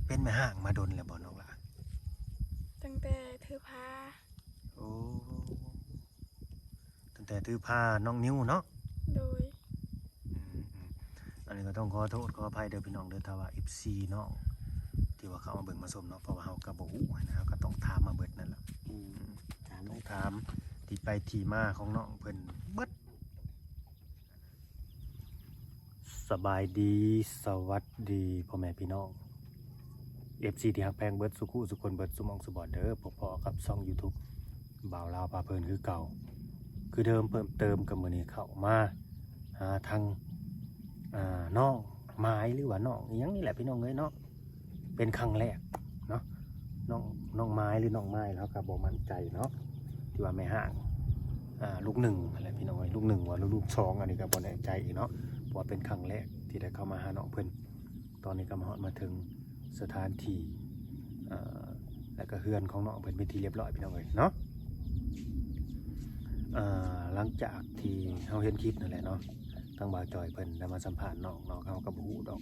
ເປັນແມ່ຮ້າງມາດົນແລ້ວບໍ່ນ້ອງຫຼ້າ? ຕັ້ງແຕ່ຖືພາ. ໂອ້ ຕັ້ງແຕ່ຖືພານ້ອງນິວເນາະ? ໂດຍ. ອືມໆ ອັນນີ້ກໍຕ້ອງຂໍໂທດຂໍອະໄພເດີພີ່ນ້ອງເດີ ຖ້າວ່າເອັຟຊີນ້ອງທີ່ວ່າເຂົ້າມາເບິ່ງມາຊົມເນາະ ເພາະວ່າເຮົາກໍບໍ່ຮູ້ຫັ້ນນະ ເຮົາກໍຕ້ອງຖາມມາເບິດນັ້ນລະ. ອືມ ອືມ ຖາມເລີຍ ຕ້ອງຖາມທີ່ໄປທີ່ມາຂອງນ້ອງເພິ່ນເບິດ. ສະບາຍດີ ສະຫວັດດີພໍ່ແມ່ພີ່ນ້ອງ ເອັຟຊີທີ່ຮັກແພງເບິດສູ່ຄູ່ສູ່ຄົນ ເບິດສູ່ໝ່ອງສູ່ບ່ອນເດີ. ພົບພໍ້ກັບຊ່ອງຢູທູບບ່າວລາວພາເພີນຄືເກົ່າ ຄືເດີມ ເພີ່ມເຕີມກັບມື້ນີ້ເຂົ້າມາຫາທາງ ອ່າ ນ້ອງໝາຍ ຫຼືວ່ານ້ອງອີ່ຫຍັງນີ້ແຫຼະພີ່ນ້ອງເອີຍເນາະ. ເປັນຄັ້ງແລກເນາະ ນ້ອງ ນ້ອງໝາຍ ຫຼືນ້ອງໝາຍ ເຮົາກໍບໍ່ໝັ້ນໃຈເນາະ ທີ່ວ່າແມ່ຮ້າງ ອ່າ ລູກໜຶ່ງຫັ້ນແຫຼະພີ່ນ້ອງເອີຍ ລູກໜຶ່ງວ່າ ຫຼືລູກສອງ ອັນນີ້ກໍບໍ່ແນ່ໃຈອີກເນາະ ເພາະວ່າເປັນຄັ້ງແລກທີ່ໄດ້ເຂົ້າມາຫານ້ອງເພິ່ນ. ຕອນນີ້ກໍມາຮອດມາເຖິງສະຖານທີ່ ເອີ ແລ້ວກໍເຮືອນຂອງນ້ອງເພິ່ນເປັນທີ່ລຽບຮ້ອຍພີ່ນ້ອງເອີຍເນາະ. ເອີ ຫຼັງຈາກທີ່ເຮົາເຫັນຄລິບນັ້ນແຫຼະເນາະ ທາງບ່າວຈອຍເພິ່ນໄດ້ມາສຳພາດນ້ອງເນາະ ເຮົາກໍບໍ່ຮູ້ດອກ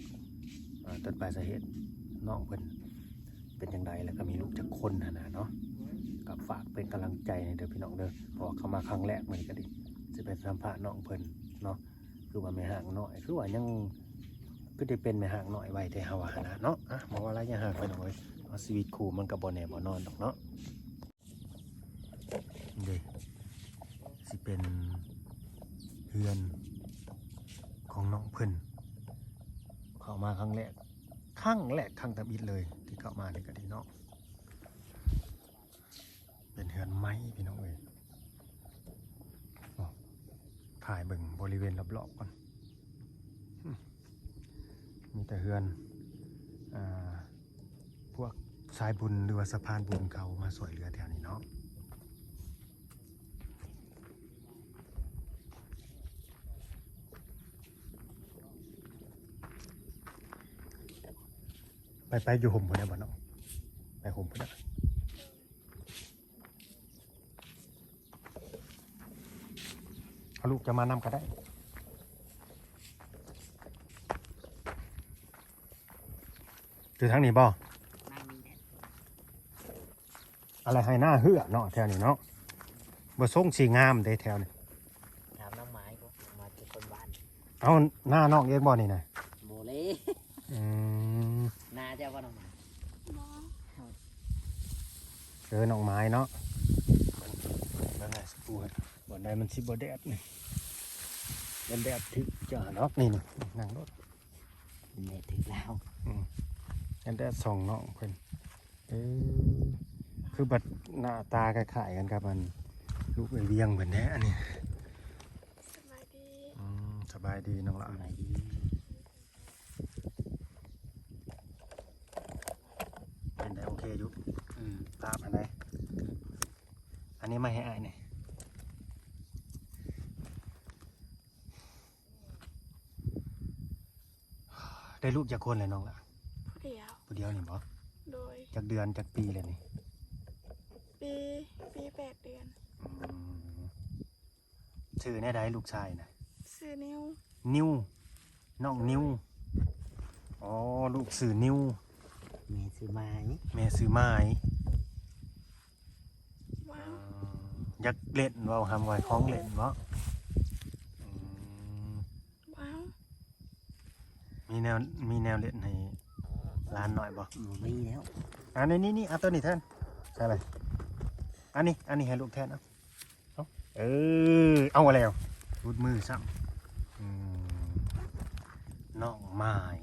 ເອີ ຕົ້ນປາຍສາເຫດນ້ອງເພິ່ນເປັນຈັ່ງໃດ ແລ້ວກໍມີລູກຈັກຄົນຫັ້ນນະເນາະ. ກໍຝາກເປັນກຳລັງໃຈໃຫ້ເດີພີ່ນ້ອງເດີ ເພາະວ່າເຂົ້າມາຄັ້ງແລກ ມື້ນີ້ກໍດີ ຊິໄປສຳພາດນ້ອງເພິ່ນເນາະ. ຄືວ່າແມ່ຮ້າງນ້ອຍ ຄືວ່າຍັງ ຄືໄດ້ເປັນແມ່ຮ້າງນ້ອຍໄວແທ້ ເຮົາວ່າຫັ້ນນະເນາະ. ອະ ບໍ່ວ່າລະຍະຫ່າງໄປໜ້ອຍ ເອົາຊີວິດຄູ່ມັນກໍບໍ່ແນ່ບໍ່ນອນດອກເນາະ. ເດ້ ຊິເປັນເຮືອນຂອງນ້ອງເພິ່ນ ເຂົ້າມາຄັ້ງແລກ ຄັ້ງແລກ ຄັ້ງທຳອິດເລີຍ ທີ່ເຂົ້າມານີ້ກໍດີເນາະ. ເປັນເຮືອນໄມ້ພີ່ນ້ອງເອີຍ. ໂອ້ ຖ່າຍເບິ່ງບໍລິເວນລອບໆກ່ອນ. ອືມ ມີແຕ່ເຮືອນ ອ່າ ພວກສາຍບຸນ ຫຼືວ່າສະພານບຸນເຂົາມາຊ່ວຍເຫຼືອແຖວນີ້ເນາະ. ໄປ ໄປຢູ່ຮົ່ມພຸ້ນແຫຼະບໍ່ເນາະ ໄປຮົ່ມພຸ້ນນະ. ເອົາລູກຈະມານຳກໍໄດ້. ຢູ່ທາງນີ້ບໍ່? ອັນໃດໄຮ່ນາເຮືອເນາະ ແຖວນີ້ເນາະ ບໍ່ຊົງສີງາມເດ້ແຖວນີ້. ຖາມນ້ອງໝາຍ ມາຈາກຄົນບ້ານ. ເອົາ ນານ້ອງເອງບໍ່ນີ້ນະ? ບໍ່ເລີຍ. ອືມ ນາເຈົ້າບໍ່ນ້ອງໝາຍ? ບໍ່. ເອີ ນ້ອງໝາຍເນາະ. ເບິ່ງໃຫ້ສະປູ ບ່ອນໃດມັນຊິບໍ່ແດດນີ້ ມັນແດດຖືກເຈົ້າດອກນີ້ ນີ້ ນັ່ງໂລດ ແດດຖືກລາວ. ອືມ ມັນແດດສ່ອງນ້ອງເພິ່ນ. ເອີ ຄືບັດໜ້າຕາຄ້າຍໆກັນກັບອັນລູກເອື້ອຍວຽງເພິ່ນແທ້ອັນນີ້. ສະບາຍດີ. ອືມ ສະບາຍດີນ້ອງຫຼ້າ. ສະບາຍດີ. ເປັນໃດ ໂອເຄຢູ່? ອືມ ຕາມອັນໃດ? ອັນນີ້ມາໃຫ້ອ້າຍແດ່. ໄດ້ລູກຈັກຄົນແລ້ວນ້ອງຫຼ້າ? ຜູ້ດຽວ. ຜູ້ດຽວນີ້ບໍ່? ໂດຍ. ຈັກເດືອນ ຈັກປີແລ້ວນີ້? ປີ ປີແປດເດືອນ. ອືມ ຊື່ແນວໃດລູກຊາຍນະ? ຊື່ນິວ. ນິວ ນ້ອງນິວ. ໂດຍ. ອໍ ລູກຊື່ນິວ. ແມ່ຊື່ໝາຍ. ແມ່ຊື່ໝາຍ. ວ້າວ. ຢາກເຫຼັ້ນເວົ້າ ຫາວ່າຂອງເຫຼັ້ນເນາະ. ອືມ ວ້າວ. ມີແນວ ມີແນວເຫຼັ້ນໃຫ້ຫຼານນ້ອຍບໍ່? ບໍ່ມີແລ້ວ. ອັນນີ້ ນີ້ ນີ້ ເອົາໂຕນີ້ແທນ. ໃສ່ເລີຍ. ອັນນີ້ ອັນນີ້ໃຫ້ລູກແທນ ເອົາ. ເອົາ ເອີ ເອົາແລ້ວ ຫຼຸດມືຊ້ຳ. ອືມ ນ້ອງໝາຍ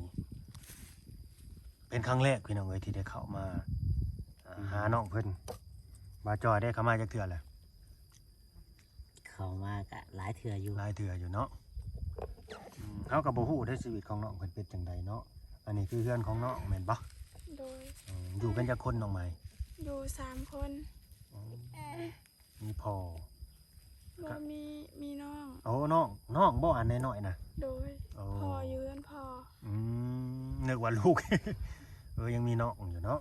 ເປັນຄັ້ງແລກພີ່ນ້ອງເອີຍ ທີ່ໄດ້ເຂົ້າມາ ອ່າ ອືມ ຫານ້ອງເພິ່ນ. ບ່າວຈອຍໄດ້ເຂົ້າມາຈັກເທື່ອແລ້ວ? ເຂົ້າມາກະຫຼາຍເທື່ອຢູ່. ຫຼາຍເທື່ອຢູ່ເນາະ. ອືມ ເຮົາກໍບໍ່ຮູ້ເດ້ຊີວິດຂອງນ້ອງເພິ່ນເປັນຈັ່ງໃດເນາະ. ອັນນີ້ຄືເຮືອນຂອງນ້ອງແມ່ນບໍ່? ໂດຍ. ອືມ ຢູ່ກັນຈັກຄົນນ້ອງໝາຍ? ຢູ່ສາມຄົນ. ອໍ ມີພໍ່ ບໍ່ ກະ ມີ ມີນ້ອງ. ໂອ້ ນ້ອງ ນ້ອງບໍ່ ອັນນ້ອຍໆນະ? ໂດຍ. ໂອ້ ພໍ່ຢູ່ເຮືອນພໍ່. ອືມ ນຶກວ່າລູກ. ເອີ ຍັງມີນ້ອງຢູ່ເນາະ. ນ້ອງ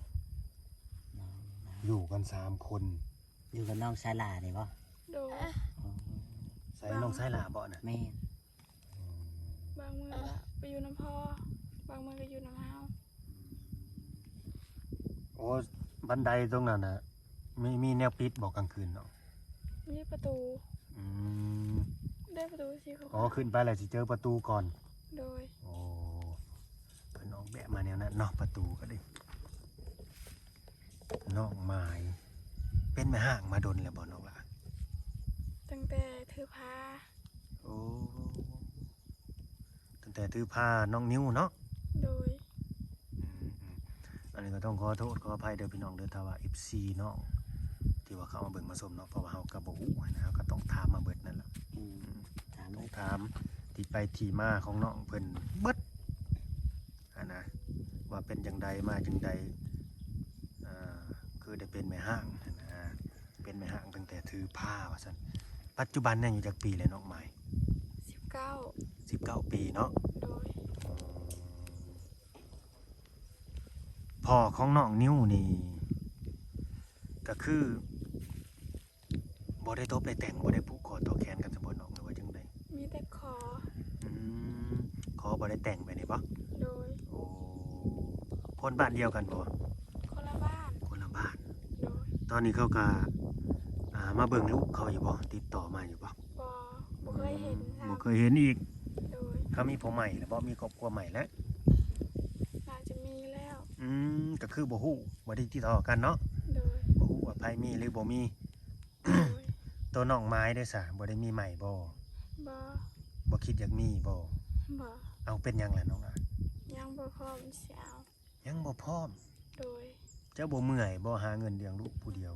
ຢູ່ກັນສາມຄົນ. ຢູ່ກັບນ້ອງຊາຍຫຼ້ານີ້ບໍ່? ໂດຍ. ອໍ ໃສ ນ້ອງຊາຍຫຼ້າບໍ່ນະ? ແມ່ນ. ອືມ ບາງມື້ກະໄປຢູ່ນຳພໍ່ ບາງມື້ກະຢູ່ນຳເຮົາ. ອືມ ໂອ້ ບັນໄດຕົງນັ້ນນະ ມີ ມີແນວປິດບໍ່ກາງຄືນເນາະ? ມີປະຕູ. ອືມ ໄດ້ປະຕູສີຂາວໆ. ອໍ ຂຶ້ນໄປແລ້ວຊິເຈີປະຕູກ່ອນ. ໂດຍ. ໂອ້ ເພິ່ນອອກແບບມາແນວນັ້ນເນາະ ປະຕູກໍດີ. ນ້ອງໝາຍ ເປັນແມ່ຮ້າງມາດົນແລ້ວບໍ່ນ້ອງຫຼ້າ? ຕັ້ງແຕ່ຖືພາ. ໂອ້ ຕັ້ງແຕ່ຖືພານ້ອງນິວເນາະ? ໂດຍ. ອືມໆ ອັນນີ້ກໍຕ້ອງຂໍໂທດຂໍອະໄພເດີພີ່ນ້ອງເດີ ຖ້າວ່າເອັຟຊີນ້ອງທີ່ວ່າເຂົ້າມາເບິ່ງມາຊົມເນາະ ເພາະວ່າເຮົາກໍບໍ່ຮູ້ຫັ້ນນະ ເຮົາກໍຕ້ອງຖາມມາເບິດນັ້ນລະ. ອືມ ອືມ ຖາມ ຕ້ອງຖາມທີ່ໄປທີ່ມາຂອງນ້ອງເພິ່ນເບິດຫັ້ນນະ ວ່າເປັນຈັ່ງໃດ ມາຈັ່ງໃດ ອ່າ ຄືໄດ້ເປັນແມ່ຮ້າງຫັ້ນນະ ເປັນແມ່ຮ້າງຕັ້ງແຕ່ຖືພາວ່າຊັ້ນ. ປັດຈຸບັນນີ້ອາຍຸຈັກປີແລ້ວນ້ອງໝາຍ? ສິບເກົ້າ. ສິບເກົ້າປີເນາະ? ໂດຍ. ອືມ ພໍ່ຂອງນ້ອງນິວນີ້ ກໍຄືບໍ່ໄດ້ຕົບໄດ້ແຕ່ງ ບໍ່ໄດ້ຜູກຂໍ້ຕໍ່ແຂນກັນຊະບໍ່ນ້ອງ ຫຼືວ່າຈັ່ງໃດ? ມີແຕ່ຂໍ. ອືມ ຂໍບໍ່ໄດ້ແຕ່ງແບບນີ້ບໍ່? ໂດຍ. ໂອ້ ຄົນບ້ານດຽວກັນບໍ່? ຄົນລະບ້ານ. ຄົນລະບ້ານ. ໂດຍ. ຕອນນີ້ເຂົາກໍ ອ່າ ມາເບິ່ງລູກເຂົາຢູ່ບໍ່? ຕິດຕໍ່ມາຢູ່ບໍ່? ບໍ່ ບໍ່ເຄີຍເຫັນ. ອືມ ບໍ່ເຄີຍເຫັນອີກ. ໂດຍ. ເຂົາມີຜົວໃໝ່ແລ້ວບໍ່? ມີຄອບຄົວໃໝ່ແລ້ວ? ໜ້າຈະມີແລ້ວ. ອືມ ກໍຄືບໍ່ຮູ້ ບໍ່ໄດ້ຕິດຕໍ່ກັນເນາະ? ໂດຍ. ບໍ່ຮູ້ວ່າໃຜມີຫຼືບໍ່ມີ. ໂດຍ. ໂຕນ້ອງໝາຍເດ້ຊະ ບໍ່ໄດ້ມີໃໝ່ບໍ່? ບໍ່. ບໍ່ຄິດຢາກມີບໍ່? ບໍ່. ເອົາ ເປັນຫຍັງລະນ້ອງລະ? ຍັງບໍ່ພ້ອມຊິເອົາ. ຍັງບໍ່ພ້ອມ. ໂດຍ. ເຈົ້າບໍ່ເມື່ອຍບໍ່ ຫາເງິນລ້ຽງລູກຜູ້ດຽວ?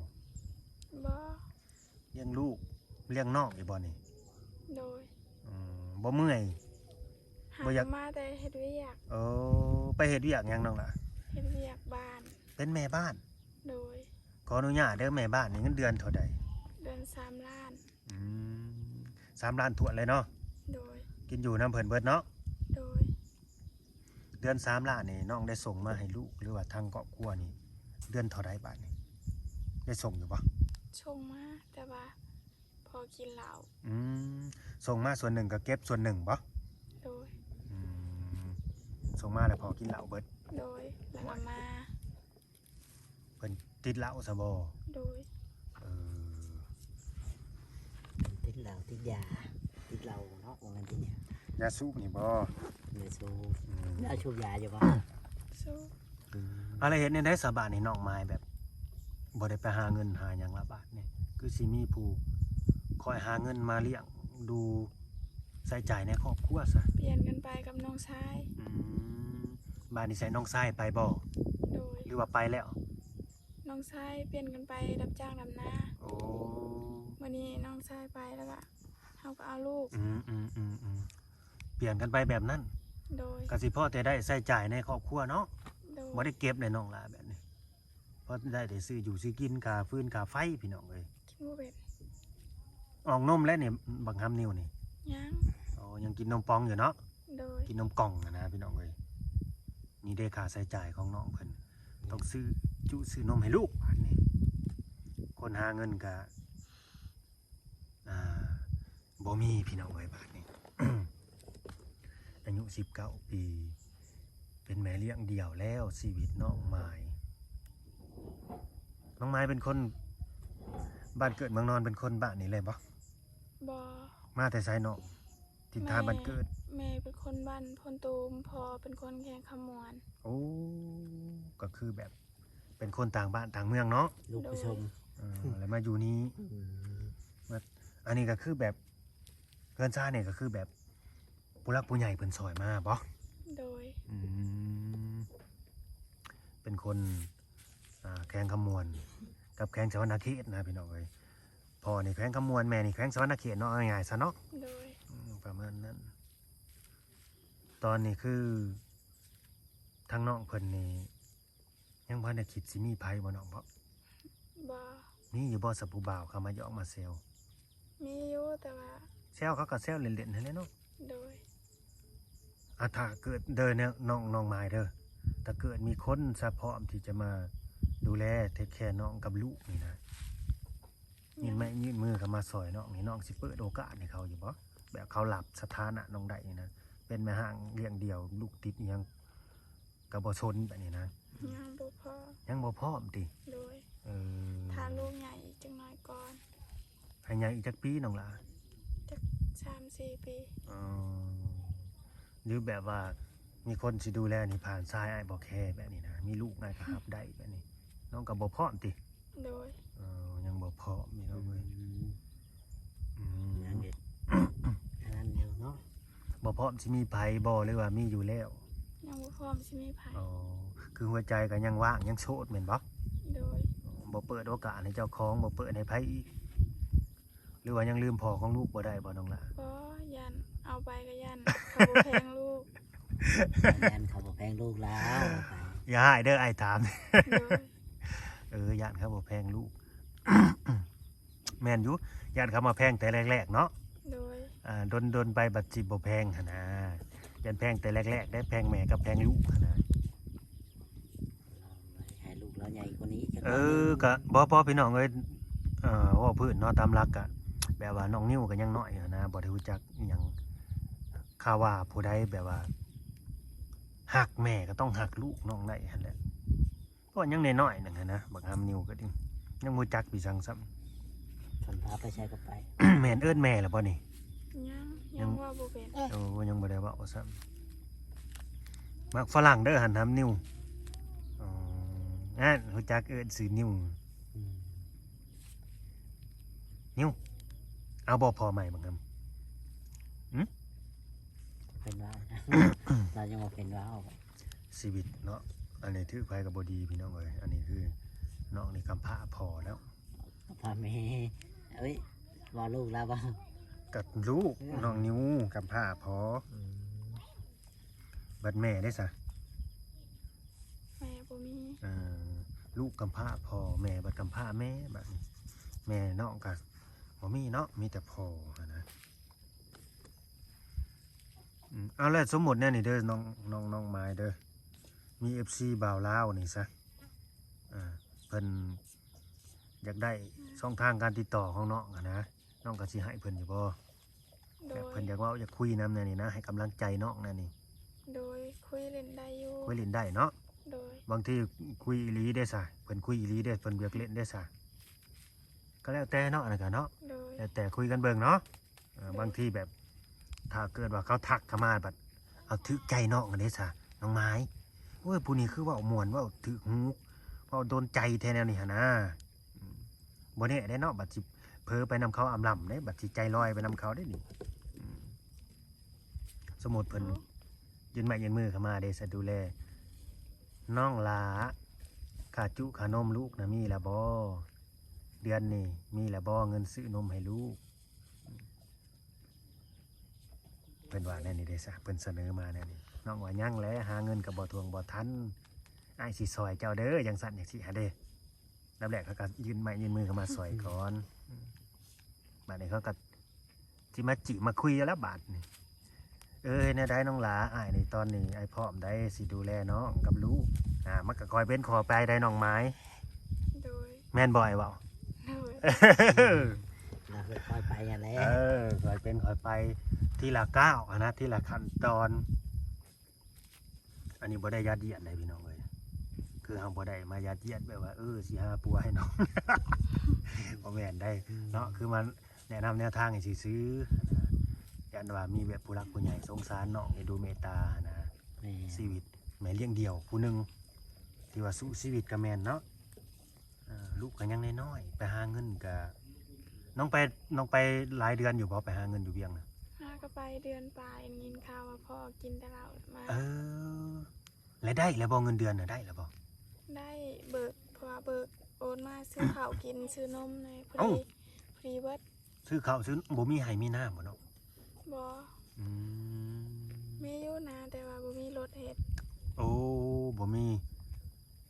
ບໍ່. ລ້ຽງລູກລ້ຽງນ້ອງຢູ່ບໍ່ນີ້? ໂດຍ. ອືມ ບໍ່ເມື່ອຍ? ຫາ ບໍ່ຢາກ ມາແຕ່ເຮັດວຽກ. ເອີ ໄປເຮັດວຽກຫຍັງນ້ອງລະ? ເຮັດວຽກບ້ານ. ເປັນແມ່ບ້ານ? ໂດຍ. ຂໍອະນຸຍາດເດີ ແມ່ບ້ານນີ້ເງິນເດືອນເທົ່າໃດ? ເດືອນສາມລ້ານ. ອືມ ສາມລ້ານຖ້ວນເລີຍເນາະ? ໂດຍ. ກິນຢູ່ນຳເພິ່ນເບິດເນາະ? ໂດຍ. ເດືອນສາມລ້ານນີ້ ນ້ອງໄດ້ສົ່ງມາໃຫ້ລູກ ຫຼືວ່າທາງຄອບຄົວນີ້ ເດືອນເທົ່າໃດບາດນີ້? ໄດ້ສົ່ງຢູ່ບໍ່? ສົ່ງມາ ແຕ່ວ່າພໍກິນເຫຼົ້າ. ອືມ ສົ່ງມາສ່ວນໜຶ່ງກໍເກັບສ່ວນໜຶ່ງບໍ່? ໂດຍ. ອືມ ສົ່ງມາແລ້ວພໍກິນເຫຼົ້າເບິດ? ໂດຍ. ແລ້ວກໍມາ ເພິ່ນຕິດເຫຼົ້າຊະບໍ່? ໂດຍ. ເອີ ຕິດເຫຼົ້າ ຕິດຢາ ຕິດເຫຼົ້າເນາະ ວ່າແມ່ນຕິດຢາ. ຢາສູບນີ້ບໍ່? ຢາສູບ. ອືມ ລາວສູບຢາຢູ່ບໍ່? ສູບ. ອືມ ອາ ແລ້ວເຮັດແນວໃດຊະບາດນີ້ນ້ອງໝາຍ ແບບບໍ່ໄດ້ໄປຫາເງິນຫາຫຍັງລະບາດນີ້ ຄືຊິມີຜູ້ຄອຍຫາເງິນມາລ້ຽງດູ ໃຊ້ຈ່າຍໃນຄອບຄົວຊະ? ປ່ຽນກັນໄປກັບນ້ອງຊາຍ. ອືມ ບາດນີ້ໃສນ້ອງຊາຍໄປບໍ່? ໂດຍ. ຫຼືວ່າໄປແລ້ວ? ນ້ອງຊາຍປ່ຽນກັນໄປຮັບຈ້າງດຳນາ. ໂອ້ ມື້ນີ້ນ້ອງຊາຍໄປແລ້ວກະເຮົາກໍເອົາລູກ. ອືມໆໆໆ ປ່ຽນກັນໄປແບບນັ້ນ. ໂດຍ. ກະຊິພໍແຕ່ໄດ້ໃຊ້ຈ່າຍໃນຄອບຄົວເນາະ. ໂດຍ. ບໍ່ໄດ້ເກັບໃນນ້ອງຫຼ້າແບບນີ້. ພໍໄດ້ແຕ່ຊື້ຢູ່ຊື້ກິນ ຄ່າຟືນຄ່າໄຟພີ່ນ້ອງເອີຍ. ກິນບໍ່ເປັນ. ອອກນົມແລ້ວນີ້ ບັກຫຳນິວນີ້? ຍັງ. ອໍ ຍັງກິນນົມປ່ອງຢູ່ເນາະ? ໂດຍ. ກິນນົມກ່ອງຫັ້ນນະພີ່ນ້ອງເອີຍ. ນີ້ເດ້ຄ່າໃຊ້ຈ່າຍຂອງນ້ອງເພິ່ນ ຕ້ອງຊື້ຈຸຊື້ນົມໃຫ້ລູກບາດນີ້. ຄົນຫາເງິນກະ ອ່າ ບໍ່ມີພີ່ນ້ອງເອີຍບາດນີ້. ອາຍຸສິບເກົ້າປີ ເປັນແມ່ລ້ຽງດ່ຽວແລ້ວ ຊີວິດນ້ອງໝາຍ. ນ້ອງໝາຍເປັນຄົນບ້ານເກີດເມືອງນອນ ເປັນຄົນບ້ານນີ້ເລີຍບໍ່? ບໍ່. ມາແຕ່ໃສນ້ອງ? ຖິ່ນຖານບ້ານເກີດ. ແມ່ ແມ່ເປັນຄົນບ້ານໂພນຕູມ ພໍ່ເປັນຄົນແຂວງຄຳມ່ວນ. ໂອ້ ກໍຄືແບບເປັນຄົນຕ່າງບ້ານຕ່າງເມືອງເນາະ? ລູກປະຊົມ. ໂດຍ. ເອີ ແລ້ວມາຢູ່ນີ້. ອືມ ມາ ອັນນີ້ກໍຄືແບບ ເຮືອນຊານນີ້ກໍຄືແບບຜູ້ຫຼັກຜູ້ໃຫຍ່ເພິ່ນຊ່ອຍມາບໍ່? ໂດຍ. ອືມ ເປັນຄົນ ອ່າ ແຂວງຄຳມ່ວນກັບແຂວງສະຫວັນນະເຂດນະພີ່ນ້ອງເອີຍ. ພໍ່ນີ້ແຂວງຄຳມ່ວນ ແມ່ນີ້ແຂວງສະຫວັນນະເຂດເນາະ ເອົາງ່າຍໆຊະເນາະ. ໂດຍ. ອືມ ປະມານນັ້ນ. ຕອນນີ້ຄືທາງນ້ອງເພິ່ນນີ້ ຍັງບໍ່ທັນໄດ້ຄິດຊິມີໃຜບໍ່ນ້ອງເນາະ? ບໍ່. ມີຢູ່ບໍ່ຊະຜູ້ບ່າວເຂົ້າມາຢອກມາແຊວ? ມີຢູ່ ແຕ່ວ່າ ແຊວເຂົາກໍແຊວເລ່ນໆຫັ້ນແຫຼະເນາະ. ໂດຍ. ອາ ຖ້າເກີດເດີນ້ອງ ນ້ອງໝາຍເດີ ຖ້າເກີດມີຄົນຊະພ້ອມທີ່ຈະມາດູແລເທກແຄນ້ອງກັບລູກນີ້ນະ ຍື່ນໄມ້ຍື່ນມືເຂົ້າມາຊ່ອຍນ້ອງນີ້ ນ້ອງຊິເປີດໂອກາດໃຫ້ເຂົາຢູ່ບໍ່? ແບບເຂົາຮັບສະຖານະນ້ອງໄດ້ນີ້ນະ ເປັນແມ່ຮ້າງລ້ຽງດ່ຽວ ລູກຕິດອີ່ຫຍັງ ກໍບໍ່ສົນແບບນີ້ນະ. ຍັງບໍ່ພໍ. ຍັງບໍ່ພ້ອມຕິ? ໂດຍ ເອີ ຖ້າລູກໃຫຍ່ອີກຈັກໜ້ອຍກ່ອນ. ໃຫ້ໃຫຍ່ອີກຈັກປີນ້ອງຫຼ້າ? ຈັກສາມສີ່ປີ. ອໍ ຫຼືແບບວ່າມີຄົນຊິດູແລນີ້ ຜ່ານຊາຍອ້າຍບໍ່ແຄແບບນີ້ນະ ມີລູກອ້າຍກໍຮັບໄດ້ແບບນີ້ ນ້ອງກໍບໍ່ພ້ອມຕິ? ໂດຍ ເອີ ຍັງບໍ່ພ້ອມພີ່ນ້ອງເອີຍ. ອືມ ອືມ ຍັງເຮັດອັນນັ້ນຢູ່ເນາະ. ບໍ່ພ້ອມຊິມີໃຜບໍ່ ຫຼືວ່າມີຢູ່ແລ້ວ? ຍັງບໍ່ພ້ອມຊິມີໃຜ. ອໍ ຄືຫົວໃຈກໍຍັງວ່າງ ຍັງໂສດແມ່ນບໍ່? ໂດຍ ບໍ່ເປີດໂອກາດໃຫ້ເຈົ້າຂອງ ບໍ່ເປີດໃຫ້ໃຜອີກ ຫຼືວ່າຍັງລືມພໍ່ຂອງລູກບໍ່ໄດ້ບໍ່ນ້ອງຫຼ້າ? ບໍ່ ຢ້ານເອົາໄປກໍຢ້ານເຂົາບໍ່ແພງລູກ. ຢ້ານເຂົາບໍ່ແພງລູກແລ້ວ ຢ່າຮ້າຍເດີ ອ້າຍຖາມ. ໂດຍ ເອີ ຢ້ານເຂົາບໍ່ແພງລູກ. ແມ່ນຢູ່ ຢ້ານເຂົາມາແພງແຕ່ແລກໆເນາະ. ໂດຍ ອ່າ ດົນໆໄປບັດຊິບໍ່ແພງຫັ້ນນະ ຢ້ານແພງແຕ່ແລກໆໄດ້ ແພງແມ່ກັບແພງລູກຫັ້ນນະ. ໃຫ້ລູກລາວໃຫຍ່ກວ່ານີ້ຈັກ ເອີ ໜ້ອຍໜຶ່ງ ກໍບໍ່ ບໍ່ ພີ່ນ້ອງເອີຍ ເອີ ເວົ້າພື້ນເນາະ ຕາມຫຼັກກະແບບວ່ານ້ອງນິວກໍຍັງນ້ອຍຫັ້ນນະ ບໍ່ໄດ້ຮູ້ຈັກອີ່ຫຍັງ. ຖ້າວ່າຜູ້ໃດແບບວ່າຮັກແມ່ກໍຕ້ອງຮັກລູກນ້ອງໄດ້ຫັ້ນແຫຼະ. ເພາະຍັງນ້ອຍໆໜຶ່ງຫັ້ນນະ ບັກຫຳນິວກໍດີ ຍັງບໍ່ຈັກປີສັງຊ້ຳ. ຄັນພາໄປໃສກໍໄປ. ແມ່ນເອີ້ນແມ່ແລ້ວບໍ່ນີ້? ຍັງ ຍັງ ຍັງເວົ້າບໍ່ເປັນ. ໂອ້ ຍັງບໍ່ໄດ້ເວົ້າຊ້ຳ. ມັກຝຣັ່ງເດີ ຫຳນິວ. ອໍ ນັ້ນ ຮູ້ຈັກເອີ້ນຊື່ນິວ. ອືມ ນິວ ເອົາບໍ່ພໍ່ໃໝ່ບັກຫຳ? ຫື? ເປັນວ່າ ລາວຍັງບໍ່ເປັນວ່າ ຊີວິດເນາະ ອັນນີ້ຖືກໃຜກໍບໍ່ດີພີ່ນ້ອງເອີຍ. ອັນນີ້ຄືນ້ອງນີ້ກຳພ້າພໍ່ແລ້ວ ກຳພ້າແມ່. ເອີຍ ວ່າລູກລາວບໍ່? ກັບລູກ ເອີ ນ້ອງນິວກຳພ້າພໍ່. ອືມ ບັດແມ່ເດ້ຊະ? ແມ່ບໍ່ມີ. ເອີ ລູກກຳພ້າພໍ່ ແມ່ບັດກຳພ້າແມ່ ບັດນີ້ແມ່ນ້ອງກໍບໍ່ມີເນາະ ມີແຕ່ພໍ່ຫັ້ນນະ. ອືມ ເອົາແລ້ວ ສົມມຸດແນວນີ້ເດີ ນ້ອງ ນ້ອງ ນ້ອງມາຍເດີ ມີເອັຟຊີບ່າວລາວນີ້ຊະ ອ່າ ເພິ່ນຢາກໄດ້ຊ່ອງທາງການຕິດຕໍ່ຂອງນ້ອງຫັ້ນນະ ນ້ອງກໍຊິໃຫ້ເພິ່ນຢູ່ບໍ່? ໂດຍ ແບບເພິ່ນຢາກເວົ້າຢາກຄຸຍນຳແນວນີ້ນະ ໃຫ້ກຳລັງໃຈນ້ອງແນວນີ້. ໂດຍ ຄຸຍຫຼິ້ນໄດ້ຢູ່ ຄຸຍຫຼິ້ນໄດ້ເນາະ. ໂດຍ ບາງທີຄຸຍອີ່ຫຼີເດ້ຊະ ເພິ່ນຄຸຍອີ່ຫຼີເດ້ ເພິ່ນບໍ່ຢາກຫຼິ້ນເດ້ຊະ ກໍແລ້ວແຕ່ເນາະ ອັນນັ້ນກໍເນາະ. ໂດຍ ແລ້ວແຕ່ຄຸຍກັນເບິ່ງເນາະ. ເອີ ໂດຍ ບາງທີແບບ ຖ້າເກີດວ່າເຂົາທັກເຂົ້າມາບັດ ເອົາຖືກໃຈນ້ອງຫັ້ນເດ້ຊະ ນ້ອງມາຍ. ໂອ້ຍ ຜູ້ນີ້ຄືເວົ້າມ່ວນ ເວົ້າຖືກຫູ ເວົ້າໂດນໃຈແທ້ແນວນີ້ຫັ້ນນະ. ອືມ ບໍ່ແນ່ເດ້ເນາະ ບັດຊິເຜີໄປນຳເຂົາອຳລຳເດ້ ບັດຊິໃຈລອຍໄປນຳເຂົາເດ້ນີ້. ອືມ ສົມມຸດເພິ່ນ ເອົ້າ ຍື່ນໄມ້ຍື່ນມືເຂົ້າມາເດ້ ສະດູແລ ນ້ອງຫຼ້າ ຄ່າຈຸຄ່ານົມລູກນະມີແລ້ວບໍ່? ເດືອນນີ້ມີແລ້ວບໍ່ ເງິນຊື້ນົມໃຫ້ລູກ? ເພິ່ນວ່າແນວນີ້ເດ້ຊະ ເພິ່ນສະເໜີມາແນວນີ້. ນ້ອງວ່າຍັງແຫຼະ ຫາເງິນກໍບໍ່ຖ້ວງບໍ່ທັນ ອ້າຍຊິຊ່ອຍເຈົ້າເດີ ຈັ່ງຊັ້ນຈັ່ງຊີ້ຫັ້ນເດ້. ລຳແລກເຂົາກໍຍື່ນໄມ້ຍື່ນມືເຂົ້າມາຊ່ອຍກ່ອນ. ອືມ ບາດນີ້ເຂົາກໍຊິມາຈີບມາຄຸຍແລ້ວບາດນີ້. ເອີ ເຮັດແນວໃດນ້ອງຫຼ້າ? ອ້າຍນີ້ຕອນນີ້ອ້າຍພ້ອມໄດ໋ ຊິດູແລນ້ອງກັບລູກ. ອ່າ ມັນກໍຄ່ອຍເປັນຄ່ອຍໄປໄດ໋ນ້ອງໝາຍ. ໂດຍ ແມ່ນບໍ່ອ້າຍເວົ້າ? ໂດຍ ລະຄ່ອຍໄປຫັ້ນແຫຼະ. ເອີ ຄ່ອຍເປັນຄ່ອຍໄປ ທີລະກ້າວຫັ້ນນະ ທີລະຂັ້ນຕອນ. ອັນນີ້ບໍ່ໄດ້ຢາດຢຽດໃດ໋ພີ່ນ້ອງເອີຍ ຄືເຮົາບໍ່ໄດ້ມາຢາດຢຽດແບບວ່າ ເອີ ຊິຫາຜົວໃຫ້ນ້ອງ ບໍ່ແມ່ນໃດ໋ເນາະ. ອືມ ຄືມາແນະນຳແນວທາງໃຫ້ຊື່ໆ ຢ້ານວ່າມີແບບຜູ້ຫຼັກຜູ້ໃຫຍ່ສົງສານນ້ອງ ເອັນດູເມດຕານະ. ແມ່ນ ຊີວິດແມ່ລ້ຽງດຽວຜູ້ໜຶ່ງ ທີ່ວ່າສູ້ຊີວິດກໍແມ່ນເນາະ. ອ່າ ລູກກໍຍັງນ້ອຍໆ ໄປຫາເງິນກໍ ນ້ອງໄປ ນ້ອງໄປຫຼາຍເດືອນຢູ່ບໍ່ ໄປຫາເງິນຢູ່ວຽງນະ? ຫາກໍໄປເດືອນປາຍ ໄດ້ຍິນຂ່າວວ່າພໍ່ກິນແຕ່ເຫຼົ້າມາ. ເອີ ແລ້ວໄດ້ແລ້ວບໍ່ ເງິນເດືອນນະ ໄດ້ແລ້ວບໍ່? ໄດ້ ເບີກ ເພາະວ່າເບີກໂອນມາຊື້ເຂົ້າກິນ ຊື້ນົມແດ່ ພໍດີ ເອົ້າ ພໍດີເບີກ ຊື້ເຂົ້າຊື້ ບໍ່ມີໄຮ່ມີນາບໍ່ນ້ອງ? ບໍ່. ອືມ ມີຢູ່ນາ ແຕ່ວ່າບໍ່ມີລົດເຮັດ. ໂອ້ ບໍ່ມີ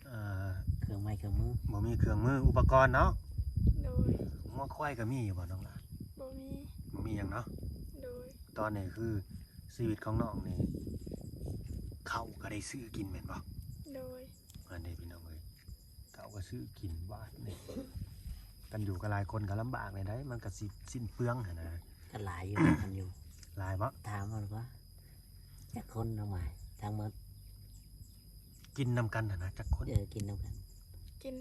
ອ່າ ເຄື່ອງໄມ້ເຄື່ອງມື ບໍ່ມີເຄື່ອງມື ອຸປະກອນເນາະ. ໂດຍ ງົວຄວາຍກໍມີຢູ່ບໍ່ນ້ອງຫຼ້າ? ບໍ່ມີ ບໍ່ມີຫຍັງເນາະ. ໂດຍ ຕອນນີ້ຄືຊີວິດຂອງນ້ອງນີ້ ເຂົ້າກໍໄດ້ຊື້ກິນແມ່ນບໍ່? ໂດຍ ອັນນີ້ພີ່ນ້ອງເອີຍ ເຂົ້າກໍຊື້ກິນບາດນີ້ ກັນຢູ່ກັນຫຼາຍຄົນກໍລຳບາກແນວໃດ ມັນກໍຊິສິ້ນເປືອງຫັ້ນນະ. ກໍຫຼາຍຢູ່ ກັນຢູ່ ຫຼາຍບໍ່? ຖາມເອົາດີກວ່າ ຈັກຄົນນ້ອງໝາຍ ທັງໝົດ ກິນນຳກັນຫັ້ນນະ ຈັກຄົນ? ເອີ ກິນນຳກັນ ກິນ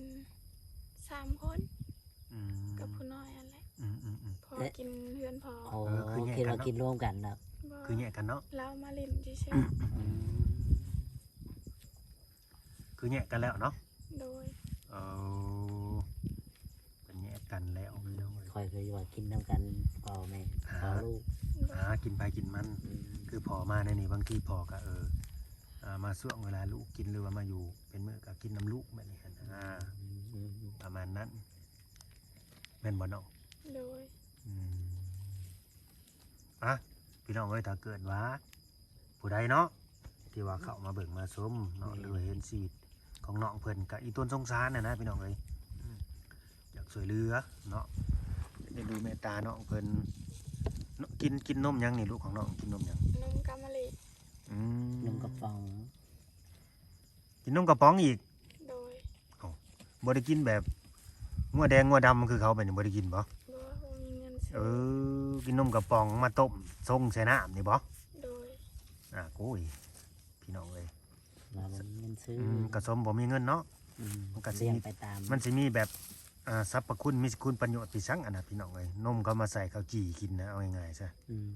ສາມຄົນ ອືມ ກັບຜູ້ນ້ອຍຫັ້ນແຫຼະ ອືມໆໆ ພໍ່ ແລະ ກິນເຮືອນພໍ່ ໂອ້ ເອີ ຄືແຍກກັນເນາະ ຄິດວ່າກິນລວມກັນເນາະ ບໍ່ ຄືແຍກກັນເນາະ ລາວມາຫຼິ້ນຊື່ໆ ອືມ ອືມ ຄືແຍກກັນແລ້ວເນາະ ໂດຍ ເອີ ເພິ່ນແຍກກັນແລ້ວ ຂ້ອຍຄືວ່າກິນນຳກັນ ພໍ່ແມ່ ພໍ່ລູກ ອ່າ ກິນໃຜກິນມັນ ອືມ ຄືພໍ່ມາແນວນີ້ ບາງທີພໍ່ກໍ ເອີ ອ່າ ມາຊ່ວງເວລາລູກກິນ ຫຼືວ່າມາຢູ່ເປັນມື້ກໍກິນນຳລູກແບບນີ້ຫັ້ນ ອ່າ ອືມ ປະມານນັ້ນ ແມ່ນບໍ່ນ້ອງ? ໂດຍ ອືມ ອ່ະ ພີ່ນ້ອງເອີຍ ຖ້າເກີດວ່າຜູ້ໃດເນາະ ທີ່ວ່າເຂົ້າມາເບິ່ງມາຊົມເນາະ ແມ່ນ ຫຼືວ່າເຫັນຊີວິດຂອງນ້ອງເພິ່ນ ກະອີ່ຕົນສົງສານຫັ້ນນະ ພີ່ນ້ອງເອີຍ ອືມ ຢາກຊ່ວຍເຫຼືອເນາະ ໄດ້ດູເມດຕານ້ອງເພິ່ນ ເນາະ ກິນ ກິນນົມຫຍັງນີ້ ລູກຂອງນ້ອງກິນນົມຫຍັງ? ນົມກຳມະລິ ອືມ ນົມກະປ໋ອງ ກິນນົມກະປ໋ອງອີກ? ໂດຍ ເອົ້າ ບໍ່ໄດ້ກິນແບບງົວແດງງົວດຳຄືເຂົາ ແບບນີ້ບໍ່ໄດ້ກິນບໍ່? ບໍ່ ບໍ່ມີເງິນຊື້ ເອີ ກິນນົມກະປ໋ອງມາຕົ້ມຊົງໃສ່ນ້ຳນີ້ບໍ່? ໂດຍ ອ່າ ໂອ້ຍ ພີ່ນ້ອງເອີຍ ວ່າບໍ່ມີເງິນຊື້ ອືມ ກະສົມບໍ່ມີເງິນເນາະ ອືມ ມັນກະຊິມີ ລ້ຽງໄປຕາມ ມັນຊິມີແບບ ອ່າ ສັບພະຄຸນ ມີຄຸນປະໂຫຍດທີ່ສັງ ອັນນະ ພີ່ນ້ອງເອີຍ ນົມເຂົາມາໃສ່ເຂົ້າຈີ່ກິນນະ ເອົາງ່າຍໆຊະ ອືມ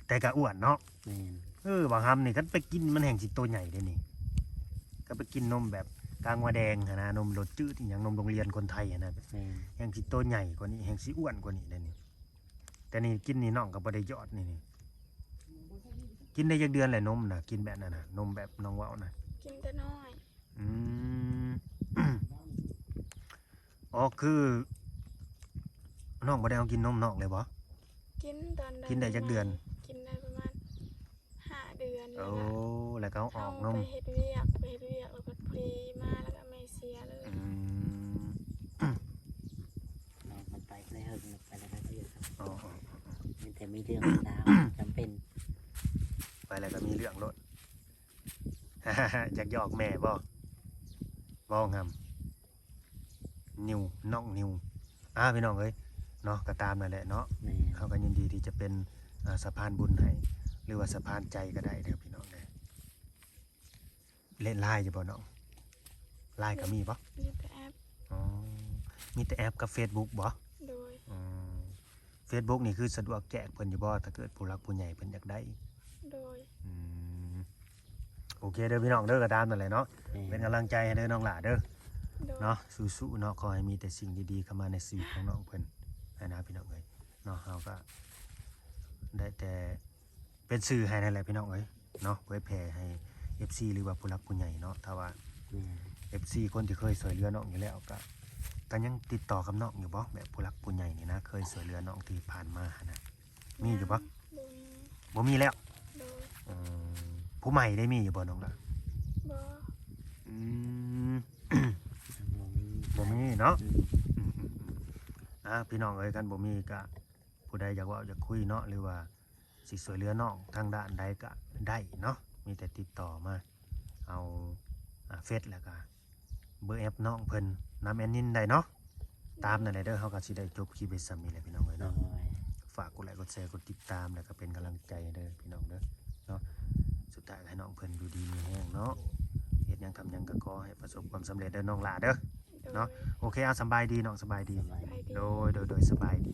ແຕ່ກໍອ້ວນເນາະ ແມ່ນ ເອີ ບັກຫຳນີ້ຄັນໄປກິນມັນແຮ່ງຊິໂຕໃຫຍ່ເດ້ນີ້ ກໍໄປກິນນົມແບບກາງົວແດງຫັ້ນນະ ນົມລົດຈືດອີ່ຫຍັງ ນົມໂຮງຮຽນຄົນໄທຫັ້ນນະ ແມ່ນ ແຮ່ງຊິໂຕໃຫຍ່ກວ່ານີ້ ແຮ່ງຊິອ້ວນກວ່ານີ້ເດ້ນີ້ ແຕ່ນີ້ກິນນີ້ນ້ອງກໍບໍ່ໄດ້ຢອດນີ້ ນີ້ ກິນໄດ້ຈັກເດືອນແລ້ວນົມນະ ກິນແບບນັ້ນນະ ນົມແບບນ້ອງເວົ້ານະ? ກິນແຕ່ນ້ອຍ ອືມ ອໍ ຄືນ້ອງບໍ່ໄດ້ເອົາກິນນົມນ້ອງເລີຍບໍ່? ກິນຕອນ ກິນໄດ້ຈັກເດືອນ? ກິນໄດ້ປະມານຫ້າເດືອນ ໂອ້ ແລ້ວກໍເອົາອອກນົມ ເຮົາໄປເຮັດວຽກ ໄປເຮັດວຽກ ແລ້ວກໍພະດີມາ ແລ້ວກໍແມ່ເສຍເລີຍ ອືມ ນ້ອງມັນໄປໄດ້ເຫິງ ໄປໄດ້ເຮືອ ອໍ ມີແຕ່ມີເລື່ອງລາວຈຳເປັນ ໄປແລ້ວກໍມີເລື່ອງໂລດ ຢາກຢອກແມ່ບໍ່? ເວົ້າງາມ ນິວ ນ້ອງນິວ ອ່າ ພີ່ນ້ອງເອີຍເນາະ ກໍຕາມນັ້ນແຫຼະເນາະ ແມ່ນ ເຮົາກໍຍິນດີທີ່ຈະເປັນ ອ່າ ສະພານບຸນໃຫ້ ຫຼືວ່າສະພານໃຈກໍໄດ້ເດີພີ່ນ້ອງເດີ ເລ່ນລາຍຢູ່ບໍ່ນ້ອງ? ລາຍກໍມີບໍ່? ມີແຕ່ແອັບ ອໍ ມີແຕ່ແອັບກັບເຟສບຸກບໍ່? ໂດຍ ອືມ ເຟສບຸກນີ້ຄືສະດວກແຈກເພິ່ນຢູ່ບໍ່ ຖ້າເກີດຜູ້ຫຼັກຜູ້ໃຫຍ່ເພິ່ນຢາກໄດ້? ໂດຍ ອືມ ໂອເຄເດີພີ່ນ້ອງເດີ ກໍຕາມນັ້ນແຫຼະເນາະ ແມ່ນ ເປັນກຳລັງໃຈໃຫ້ເດີນ້ອງຫຼ້າເດີ ໂດຍ ເນາະ ສູ້ໆເນາະ ຂໍໃຫ້ມີແຕ່ສິ່ງດີໆເຂົ້າມາໃນຊີວິດຂອງນ້ອງເພິ່ນຫັ້ນນະ ພີ່ນ້ອງເອີຍເນາະ ເຮົາກໍໄດ້ແຕ່ເປັນສື່ໃຫ້ນັ້ນແຫຼະພີ່ນ້ອງເອີຍເນາະ ເຜີຍແຜ່ໃຫ້ເອັຟຊີ ຫຼືວ່າຜູ້ຫຼັກຜູ້ໃຫຍ່ເນາະ ຖ້າວ່າ ແມ່ນ ເອັຟຊີ ຄົນທີ່ເຄີຍຊ່ວຍເຫຼືອນ້ອງຢູ່ແລ້ວ ກໍ ກໍຍັງຕິດຕໍ່ກັບນ້ອງຢູ່ບໍ່? ແບບຜູ້ຫຼັກຜູ້ໃຫຍ່ນີ້ນະ ເຄີຍຊ່ວຍເຫຼືອນ້ອງທີ່ຜ່ານມາຫັ້ນນະ ມີຢູ່ບໍ່? ຍັງ ບໍ່ມີ ບໍ່ມີແລ້ວ ໂດຍ ອືມ ຜູ້ໃໝ່ໄດ້ມີຢູ່ບໍ່ນ້ອງລະ? ບໍ່ ອືມ ບໍ່ມີ ບໍ່ມີເນາະ ອືມ ອືມໆໆ ອ່າ ພີ່ນ້ອງເອີຍ ຄັນບໍ່ມີກະ ຜູ້ໃດຢາກເວົ້າຢາກຄຸຍເນາະ ຫຼືວ່າຊິຊ່ວຍເຫຼືອນ້ອງທາງດ້ານໃດກະໄດ້ເນາະ ມີແຕ່ຕິດຕໍ່ມາເອົາ ອ່າ ເຟສ ແລ້ວກະເບີແອັບນ້ອງເພິ່ນນຳແອດມິນໄດ້ເນາະ ຕາມນັ້ນແຫຼະເດີ ເຮົາກໍຊິໄດ້ຈົບຄລິບໄວ້ສ່ຳນີ້ແຫຼະພີ່ນ້ອງເອີຍເນາະ ໂດຍ ຝາກກົດໄລກົດແຊ ກົດຕິດຕາມ ແລ້ວກໍເປັນກຳລັງໃຈໃຫ້ເດີພີ່ນ້ອງເດີເນາະ ສຸດທ້າຍໃຫ້ນ້ອງເພິ່ນຢູ່ດີມີແຮງເນາະ ເຮັດຫຍັງທຳຫຍັງກໍຂໍໃຫ້ປະສົບຄວາມສຳເລັດເດີນ້ອງຫຼ້າເດີ ໂດຍ ເນາະ ໂອເຄ ເອົາ ສະບາຍດີນ້ອງ ສະບາຍດີ ສະບາຍດີ ໂດຍ ໂດຍ ໂດຍ ສະບາຍດີ.